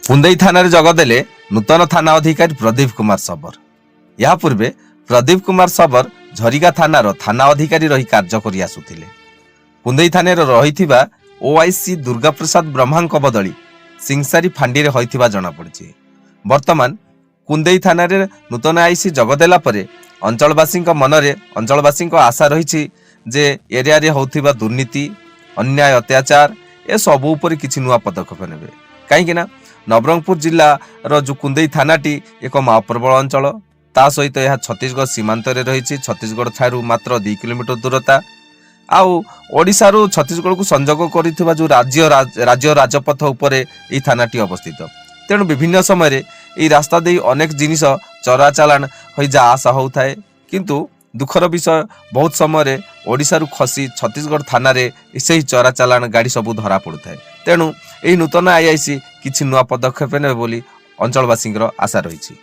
କୁନ୍ଦେଇ ଥାନାରେ ଯୋଗଦେଲେ ନୂତନ ଥାନା ଅଧିକାରୀ ପ୍ରଦୀପ କୁମାର ଶବର। ଏହା ପୂର୍ବେ ପ୍ରଦୀପ କୁମାର ଶବର ଝରିଗାଁ ଥାନାର ଥାନା ଅଧିକାରୀ ରହି କାର୍ଯ୍ୟ କରି ଆସୁଥିଲେ। କୁନ୍ଦେଇ ଥାନାରେ ରହିଥିବା ଓଆଇସି ଦୁର୍ଗାପ୍ରସାଦ ବ୍ରହ୍ମାଙ୍କ ବଦଳି ସିଂସାରୀ ଫାଣ୍ଡିରେ ହୋଇଥିବା ଜଣାପଡ଼ିଛି। ବର୍ତ୍ତମାନ କୁନ୍ଦେଇ ଥାନାରେ ନୂତନ ଆଇସି ଯୋଗ ଦେଲା ପରେ ଅଞ୍ଚଳବାସୀଙ୍କ ମନରେ ଅଞ୍ଚଳବାସୀଙ୍କ ଆଶା ରହିଛି ଯେ ଏରିଆରେ ହେଉଥିବା ଦୁର୍ନୀତି, ଅନ୍ୟାୟ, ଅତ୍ୟାଚାର ଏସବୁ ଉପରେ କିଛି ନୂଆ ପଦକ୍ଷେପ ନେବେ। କାହିଁକିନା ନବରଙ୍ଗପୁର ଜିଲ୍ଲାର ଯେଉଁ କୁନ୍ଦେଇ ଥାନାଟି ଏକ ମାଓପ୍ରବଳ ଅଞ୍ଚଳ, ତା ସହିତ ଏହା ଛତିଶଗଡ଼ ସୀମାନ୍ତରେ ରହିଛି। ଛତିଶଗଡ଼ ଠାରୁ ମାତ୍ର 2 କିଲୋମିଟର ଦୂରତା ଆଉ ଓଡ଼ିଶାରୁ ଛତିଶଗଡ଼କୁ ସଂଯୋଗ କରିଥିବା ଯେଉଁ ରାଜ୍ୟ ରାଜପଥ ଉପରେ ଏହି ଥାନାଟି ଅବସ୍ଥିତ। ତେଣୁ ବିଭିନ୍ନ ସମୟରେ ଏହି ରାସ୍ତା ଦେଇ ଅନେକ ଜିନିଷ ଚୋରା ଚାଲାଣ ହୋଇ ଯା ଆସା ହେଉଥାଏ। କିନ୍ତୁ ଦୁଃଖର ବିଷୟ, ବହୁତ ସମୟରେ ଓଡ଼ିଶାରୁ ଖସି ଛତିଶଗଡ଼ ଥାନାରେ ସେହି ଚୋରା ଚାଲାଣ ଗାଡ଼ି ସବୁ ଧରା ପଡ଼ୁଥାଏ। ତେଣୁ ଏହି ନୂତନ ଆଇଆଇସି କିଛି ନୂଆ ପଦକ୍ଷେପ ନେବେ ବୋଲି ଅଞ୍ଚଳବାସୀଙ୍କର ଆଶା ରହିଛି।